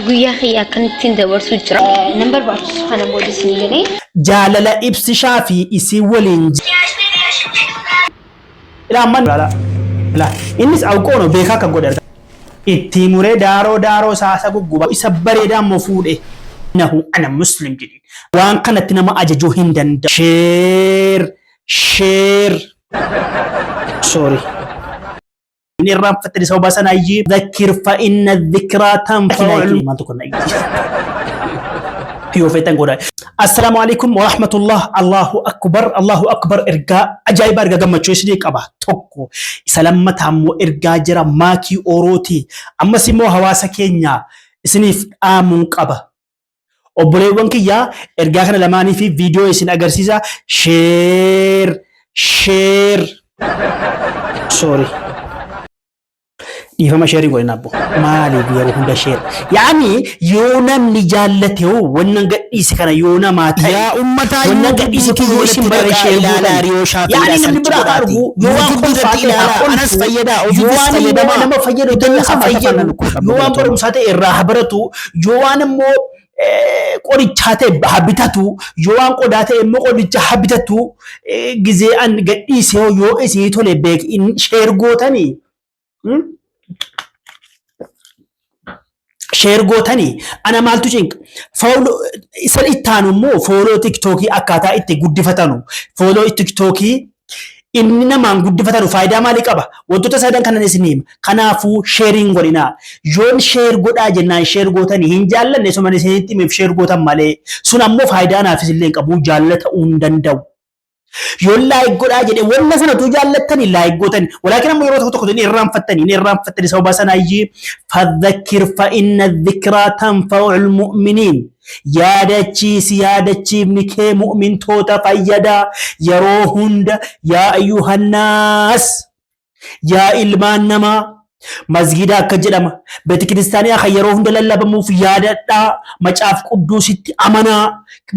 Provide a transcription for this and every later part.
Guyyaa kiyya akkamittiin dabarsuu jira. Nan barbaachisu kana booda isin galee. Jaalala ibsishaa fi isii waliin Ilaa amman ilaa ilaa innis awqoono beekaa kan godhe argaa. Ittii muree daaroo daaroo isaa isa gugguba isa bareedaa immoo fuudhe. Nahu ana muslim jedheen. Waan kanatti nama ajajuu hin danda'u. Share share sorry. Hin irraanfattani sababa sana ayyee dhakkir fa inna dhikraa tanfa'u maal tokko na yoo feetan godha. Assalaamu alaikum wa rahmatullah. Allahu akbar Allahu akbar ergaa ajaa'ibaa ergaa gammachuu isinii qaba tokko isa lammataa immoo ergaa jira maakii orooti ammas immoo hawaasa keenya isiniif dhaamuun qaba. Obboleewwan kiyyaa ergaa kana lamaanii fi viidiyoo isin agarsiisa. Share share sorry. Dhiifama sheerii godhin abbo. Maaliif yeroo hunda sheer? Yaani yoo namni jaallate hoo wannan gadhiise kana yoo namaa ta'e. Yaa ummataa Wannan gadhiise kun yoo isin irratti bara sheer ilaalaa gootan. riyoo shaafeedha Yaani namni sarchi biraa godhaati. argu yoo waan YouTube irratti kolfaa ta'e haa ilaalaa anas kolfu. fayyadaa Yoo ofiifis waan immoo fayyadamaa. nama fayyadu ta'e haa fayyadu. Yoo waan barumsaa ta'e irraa haa baratu. Yoo waan immoo qorichaa ta'e haa bitatu. Yoo waan qodaa ta'e immoo qodicha haa bitatu. Gizee an gadhiise hoo yoo isinii tole beek sheer gootanii. Sheer gootanii ana maaltu cinqa? Fooloo isan ittaanu immoo fooloo tiktookii akkaataa itti guddifatanu. Fooloo tiktookii inni namaan guddifatanu faayidaa maalii qaba? Wantoota sadan kanan isin hima. Kanaafuu sheeriin godhinaa. Yoon sheer godhaa jennaan sheer gootanii hin jaallanne suman isinitti himeef sheer gootan malee. Sun ammoo faayidaa naafis illee hin qabu jaalala ta'uu hin danda'u. Yoon like godhaa jedhe wanna sana utuu jaallattani like gootani. Walaakin ammoo yeroo tokko tokko hin irraanfattani hin irraanfattani sababa sanaayyii fadhakkir fa inna dhikraa tanfa'ul mu'miniin. Yaadachiisi yaadachiifni kee mu'mintoota fayyada yeroo hunda yaa ayyuhannaas. Yaa ilmaan namaa masgiida akka jedhama beetikiristaaniyaa kan yeroo hunda lallabamuuf yaadadhaa macaaf qudduusitti amanaa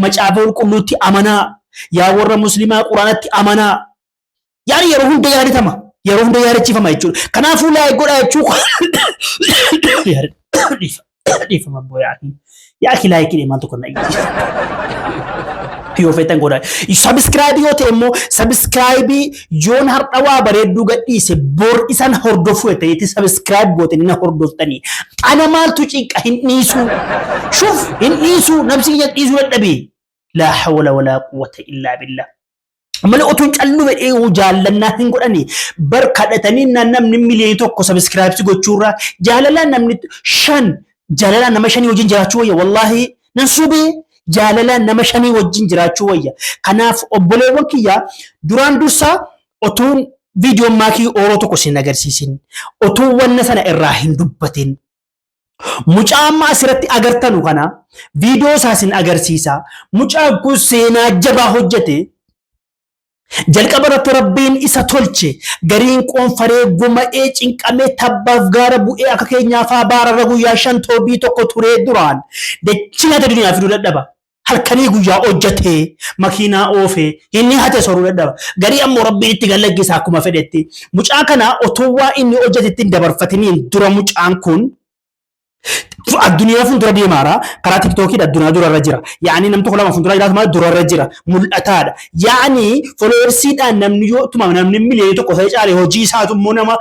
macaafa qulqulluutti amanaa yaa warra muslimaa quraanatti amanaa yaani yeroo hunda yaadatama yeroo hunda yaadachiifama jechuudha kanaafuu laayik godhaa jechuu Dhiifama abboo yaa akii. Yaa akii laayikii dheemaan tokko na Yoo feetan godhaa. Sabiskiraayibii yoo ta'e immoo sabiskiraayibii yoon har'a waa bareedduu gadhiise bor isan hordofuu ta'eeti sabiskiraayib gootanii na hordoftanii. Ana maaltu cinqa hin dhiisuu. Shuf hin dhiisuu nafsi kiyya dhiisuu dadhabee. Laa hawla walaa quwwata illaa billah. Malee otuun callu jedhee yoo jaallannaa hin godhani bar kadhatanii naan namni miliyoonii tokko sabiskiraayibsi gochuurraa jaalalaan namni shan jaalalaan nama shanii wajjin jiraachuu wayya wallaahi nan sobee jaalalaan nama shanii wajjin jiraachuu wayya. Kanaaf obboleewwan kiyya duraan dursaa otuun viidiyoon maakii ooroo tokko isin agarsiisin otuu wanna sana irraa hin dubbatin Mucaa amma asirratti agartanu kana viidiyoo isaa isin agarsiisa. Mucaan kun seenaa jabaa hojjete. Jalqaba irratti Rabbiin isa tolche. Gariin qoonfaree guma'ee cinqamee tabbaaf gaara bu'ee akka keenyaafaa baararra guyyaa shan toobii tokko turee duraan dachii nyaata duniyaa fiduu dadhaba. Halkanii guyyaa hojjetee makiinaa oofee inni hate soruu dadhaba. Garii ammoo Rabbiin itti gallaggisa akkuma fedhetti. Mucaa kana otoo waa inni hojjetetti hin dabarfatiniin dura mucaan kun addunyaa fuuldura deemaara. Karaa tiktookiidha addunyaa durarra jira. Yaa'anii nam tokko lama fuuldura jiraatu malee durarra jira. Mul'ataadha. Yaa'anii foloowersiidhaan namni yoo tumame namni miliyoonii tokko ta'e caale hojii isaatu immoo nama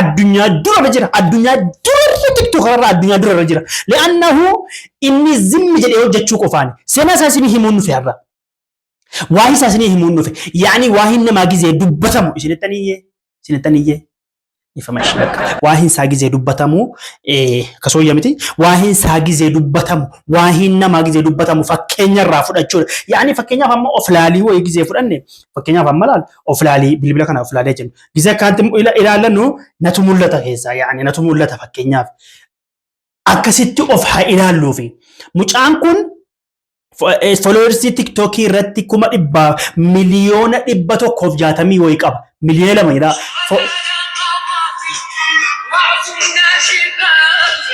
addunyaa durarra jira. Addunyaa durarra TikTok irra addunyaa durarra jira. Le'annahu inni zimmi jedhee hojjechuu qofaani. Seenaa isaa isinii himuun dhufe har'a. Waa'ee isaa isinii himuun dhufe. Yaani waa'een namaa gizee dubbatamu isinittan iyyee isinittan iyyee. Ifama ishee bakka. Waa'een isaa gizee dubbatamu kasooyya miti. Waa'een isaa gizee dubbatamu waa'een namaa gizee dubbatamu fakkeenya irraa fudhachuudha. Yaani fakkeenyaaf amma of laalii wayii gizee fudhanne fakkeenyaaf amma laal of laalii bilbila kana of laalee jennu. Gizee akkanatti ilaallannu natu mul'ata keessaa yaani natu mul'ata fakkeenyaaf. Akkasitti of haa ilaalluufi. Mucaan kun followersii tiktookii irratti 100,000 160,000,000 wayii qaba. 2 million jedha.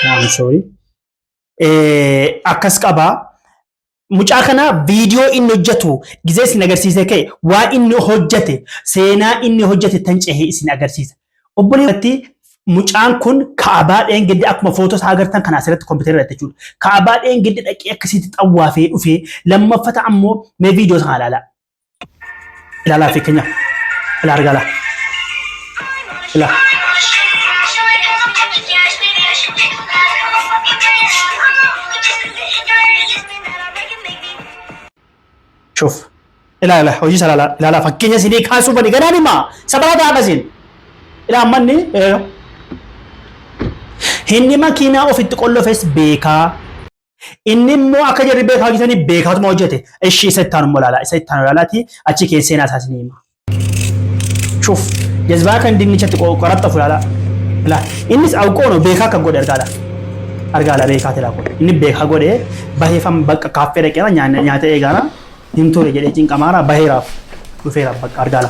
I'm sorry. Akkas qaba. Mucaa kana viidiyoo inni hojjetu gizee isin agarsiisee ka'e waa inni hojjete seenaa inni hojjete tan cehee isin agarsiisa. Obboleetti Mucaan kun Ka'abaa dheengadde akkuma footoo isaa agartan kana asirratti kompiitara irratti jechuudha. Ka'abaa dheengadde dhaqee akkasitti xawwaafee dhufee lammaffata ammoo mee viidiyoo sana ilaalaa. Ilaalaa fakkeenya. Ilaa argaa ilaa. Shuf. Ilaa ilaa hojii isaa ilaalaa ilaalaa fakkeenya isinii kaasuu bani ganaan himaa sababa ta'a akkasiin. Ilaa ammanni inni makiinaa ofitti qollofes beekaa. Inni immoo akka jarri beekaa hojjetanii beekaatuma hojjete. Ishii isa itti aanu immoo ilaalaa isa itti aanu ilaalaati achi keessa seenaa isaa isinii hima. Shuf jazbaa kan dinnichatti qoraxxafu ilaalaa. Ilaa innis awqoono beekaa akka godhe argaala. Argaala beekaa tilaa kun. Inni beekaa godhe baheefam bakka kaaffee dhaqeera nyaata eegaara hin ture jedhee cinqamaara baheeraaf dhufeera bakka argaala.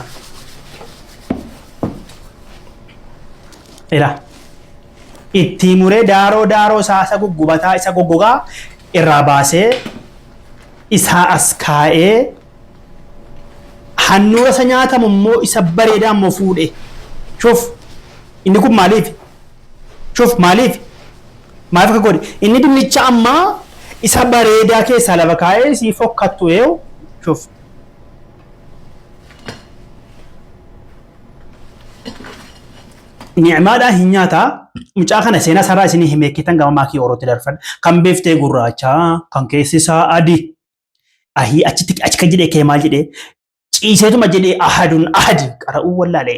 Ilaa itti muree daaroo daaroo isaa isa guggubataa isa goggogaa irraa baasee isaa as kaa'ee Handhuura isa nyaatamu immoo isa bareedaa immoo fuudhe. Shuf inni kun maaliif? Shuf maaliif? Maaliif akka godhe? Inni dinnicha ammaa isa bareedaa keessaa lafa kaa'ee sii fokkattu eewu. Shuf. Ni'maadhaa hin nyaataa. Mucaa kana seenaa isaarraa isinii himee kitan gama maakii orootti darfadha. Kan beeftee gurraachaa, kan keessi isaa adii. Ahii achitti achi kan jedhee kee maal jedhee ciiseetuma jedhee ahadun ahadi qara'uu wallaale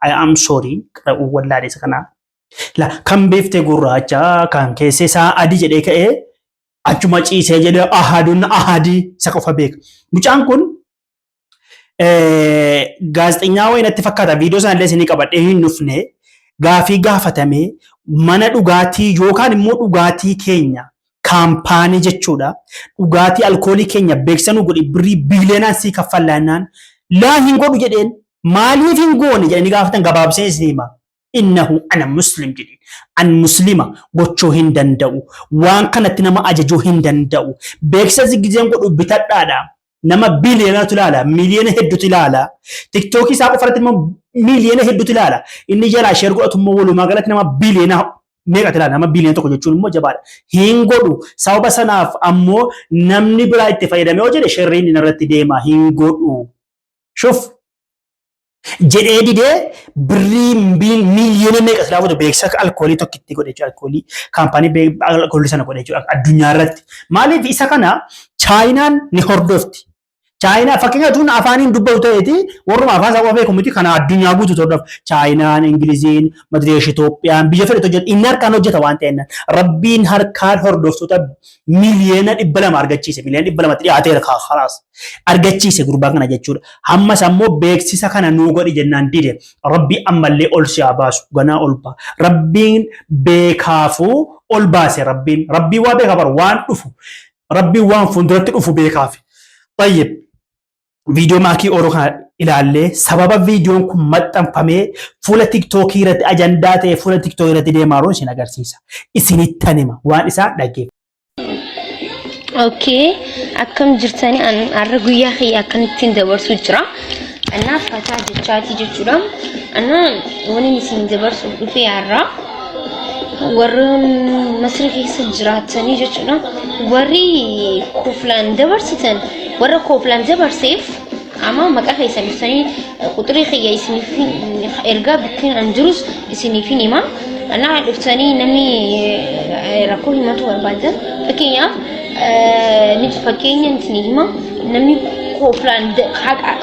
I am sorry qara'uu wallaale isa kana. La kan beeftee gurraacha kan keessi isaa adii jedhee ka'ee achuma ciisee jedhee ahadun ahadi isa qofa beeka. Mucaan kun gaazexeenyaa wayii natti fakkaata viidiyoo sana illee isinii qabadhee hin dhufne gaafii gaafatamee mana dhugaatii yookaan immoo dhugaatii keenya kaampaanii jechuudha dhugaatii alkoolii keenya beeksisa nu godhi birrii biiliyoonaan sii kaffallaa jennaan laa hin godhu jedheen maaliif hin goone jedhanii gaafatan gabaabsee isinii hima. Innahu ana muslim jedheen. An muslima gochuu hin danda'u. Waan kanatti nama ajajuu hin danda'u. Beeksisa gizeen godhu bitadhaadha. Nama biliyoonatu ilaala. Miliyoona hedduutu ilaala. Tiktookii isaa qofarratti immoo miliyoona hedduutu ilaala. Inni jalaa sheer godhatu immoo walumaa galatti nama biliyoona meeqatu ilaala. Nama biliyoona 1 jechuun immoo jabaadha. Hin godhu. Sababa sanaaf ammoo namni biraa itti fayyadamee yoo jedhe sherriin inni irratti deema. Hin godhu. Shuf. Jedhee didee birrii miiliyoona meeqa silaa godhe beeksisa alkoolii tokkitti godhe jechuudha. Alkoolii kaampaanii alkoolii sana godhe jechuudha addunyaa irratti. Maaliif isa kana Chaayinaan ni hordofti. Chaayinaa fakkeenyaaf tun afaaniin dubbatu ta'eeti warruma afaan isaa qofa beeku miti kana addunyaa guutuutu hordofa. Chaayinaan, Ingiliziin, Madireesh, Itoophiyaan biyya fedhetu hojjeta. Inni harkaan hojjeta waan ta'eef rabbiin harkaan hordoftoota miliyoona 200 argachiise. Miliyoona 200tti dhiyaateera kalaas. Argachiise gurbaa kana jechuudha. Hammas ammoo beeksisa kana nuu godhi jennaan dide. Rabbi ammallee ol si haa baasu. Ganaa ol ba'a. Rabbiin beekaafuu ol baase rabbiin. Rabbiin waa beeka bara waan dhufu. Rabbiin waan fuulduratti dhufu beekaafi. Tayyib. Viidiyoo maakii Oro kana ilaallee sababa viidiyoon kun maxxanfamee fuula tiktookii irratti ajandaa ta'e fuula tiktookii irratti deemaa jiru isin agarsiisa. Isinittan hima waan isaa dhaggeeffadha. Okay, akkam jirtanii an har'a guyyaa kiyya akkamittiin dabarsuu jira. Anaa fataa jechaatii jechuudha. Anaa waniin isin dabarsuuf dhufe har'a warri Masri keessa jiraatanii jechuudha. Warri koflaan dabarsitan warra koflaan dabarseef amma maqaa keessan ibsanii quxirii kiyya isiniif ergaa bikkeen an jirus isiniif hin hima. Anaa dhuftanii namni rakkoo himatu barbaadan fakkeenyaaf ni fakkeenya isinii hima namni koflaan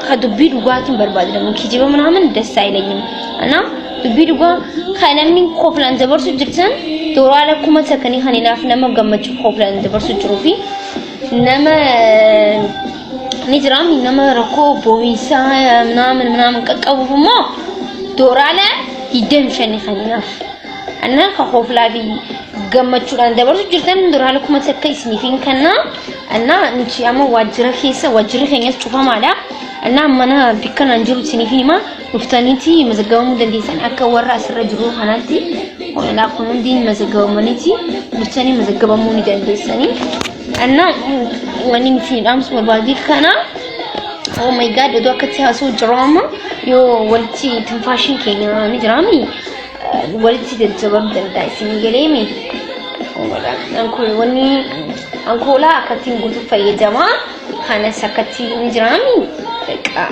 ka dubbii dhugaatiin barbaadu namni kijiba ምናምን ደስ አይለኝም እና dubbii dhugaa kan namni koflaan dabarsu jirtan doolaara 1000 kan inaaf nama gammachuu koflaan dabarsu jiruu fi nama ni jiraam nama rakkoo boo'insaa ምናምን ምናምን qaqqabuuf immoo doolaara 25 kan inaaf anna ka koflaa fi gammachuudhaan dabarsu jirtan doolaara 1000 isiniif hin kenna. Anna nuti amma waajjira keessa waajjirri keenyas cufamaadha. Anna mana bikka naan jiru isiniif hima dhuftaniiti mazagabamuu dandeessan akka warra asirra jiru kanaatti kun hundi mazagabamaniiti dhuftanii mazagabamuu ni dandeessanii. Anna wanni isin dhaamsu barbaade kana. Oh my god, odoo akkatti haasa'u jiru amma yoo walitti tinfaashiin keenya ni jiraami. Walitti jajjabamu danda'a isin galeemi. Wanni ankoolaa akkattiin guutuuf fayyadama. Kanas akkatti ni jiraami. Bakka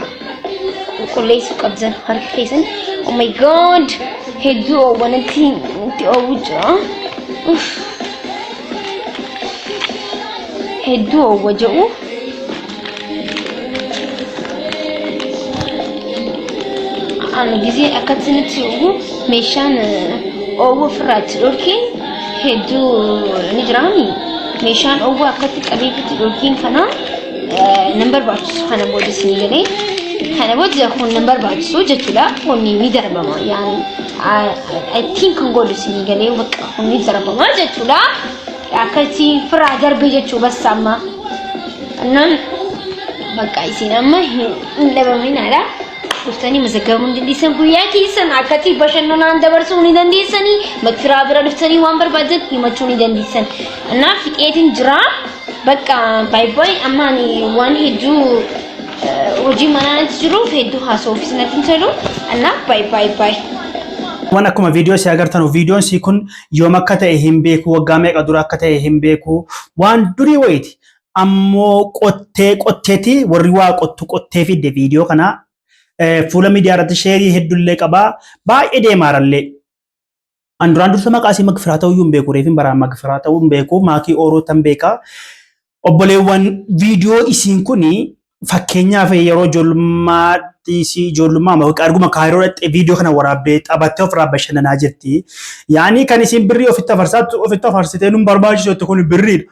qulqulleessuu qabdan harka keessan. Oh my God! Hedduu oowwanatti itti oowwu jira. Hedduu oowwa jedhu. Ani gizee akkatti nutti oowwu meeshaan oowwu ofirraa itti dhorkee hedduu ni jiraami. Meeshaan oowwu akkatti qabee itti dhorkeen kana nan barbaachisu kana booda isinii galee. Kana booda kun nan barbaachisu jechuudha. Kun ni darbama. Yaani I think kan godhu isinii galee bakka kun ni darbama jechuudha. Akkatti firaa darbee jechuu bassa amma. Annaan bakka isin amma hin dhabaminaadha. Dhuftanii mazaggabuu ni dandeessan guyyaa keessan akkatti bashannanaan dabarsuu ni dandeessanii makfiraa bira dhuftanii waan barbaadan himachuu ni dandeessan. Annaa fixeetiin jira. Bakka baay baay amma ani waan hedduu hojii manaa jiruuf hedduu haasa'uufis natti hin tolu. Annaa baay baay baay. Waan akkuma viidiyoo si agartanu viidiyoon si kun yoom akka ta'e hin beeku waggaa meeqa dura akka ta'e hin beeku waan durii wayiiti. Ammoo qottee qotteeti warri waa qottu qottee fidde viidiyoo kana fuula miidiyaa irratti sheerii hedduullee qabaa baay'ee deemaarallee. An duraan dursa maqaa isii Magfiraa ta'uu hin beeku reefin baraan Magfiraa ta'uu hin beeku maakii ooroo tan beeka. Obboleewwan viidiyoo isiin kuni fakkeenyaaf yeroo ijoollummaa isii ijoollummaa arguma kaayiroo dhaqxee viidiyoo kana waraabdee taphattee ofirraa bashannanaa jirti. Yaani kan isiin birrii ofitti afarsaattu ofitti afarsitee nun barbaachisu jetti kun birriidha.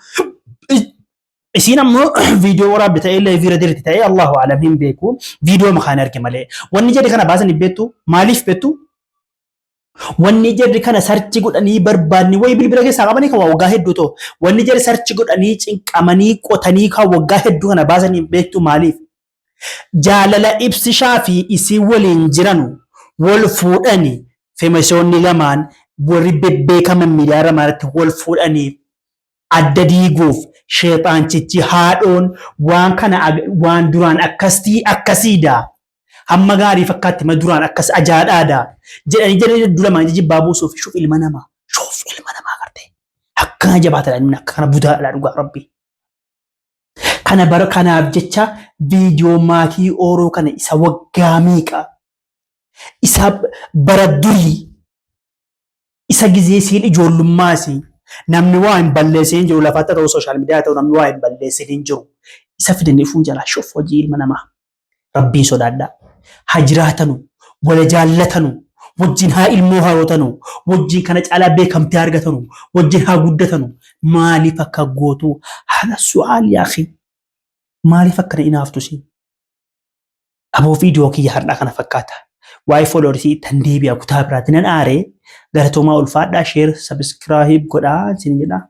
Isiin ammoo viidiyoo waraabde ta'ee leevii irra jirti ta'ee Allahu alam hin beeku viidiyoo makaan arge malee. Wanni jedhe kana baasan hin beektu maaliif beektu? Wanni jarri kana sarchi godhanii barbaadni wayi bilbila keessaa qabanii kan waggaa hedduu ta'u. Wanni jarri sarchi godhanii cinqamanii qotanii kan waggaa hedduu kana baasanii beektu maaliif? Jaalala ibsishaa fi isii waliin jiranu wal fuudhani femesoonni lamaan warri bebbeekaman miidiyaa irratti wal fuudhanii adda diiguuf sheexaanchichi haadhoon waan kana waan duraan akkastii akkasiida. Hamma gaarii fakkaatti ma duraan akkas ajaadhaada jedhanii jedhanii dura lamaan jibbaa buusuuf shuuf ilma namaa shuuf ilma namaa gartee akkana jabaatadha inni akka kana budaadha dhugaa rabbii. Kana bara kanaaf jecha viidiyoo maakii ooroo kana isa waggaa meeqa isa bara durii isa gizee siin ijoollummaasi namni waa hin balleessin hin jiru lafatti ta'u sooshaal miidiyaa ta'u namni waa hin balleessin hin jiru isa fidanii dhufuun jalaa shuuf hojii ilma namaa. Rabbiin sodaadhaa. Haa jiraatanu, wala jaallatanu, wajjin haa ilmoo harootanu, wajjin kana caalaa beekamtii argatanu, wajjin haa guddatanu. Maaliif akka gootu haala su'aal yaa akhi. Maaliif akkana inaaftu siin? Aboo viidiyoo kiyya har'aa kana fakkaata. Waa'ee fooloorsii tan deebi'a kutaa biraatti nan aaree galatoomaa ulfaadhaa sheer sabiskiraayib godhaa isin jedha.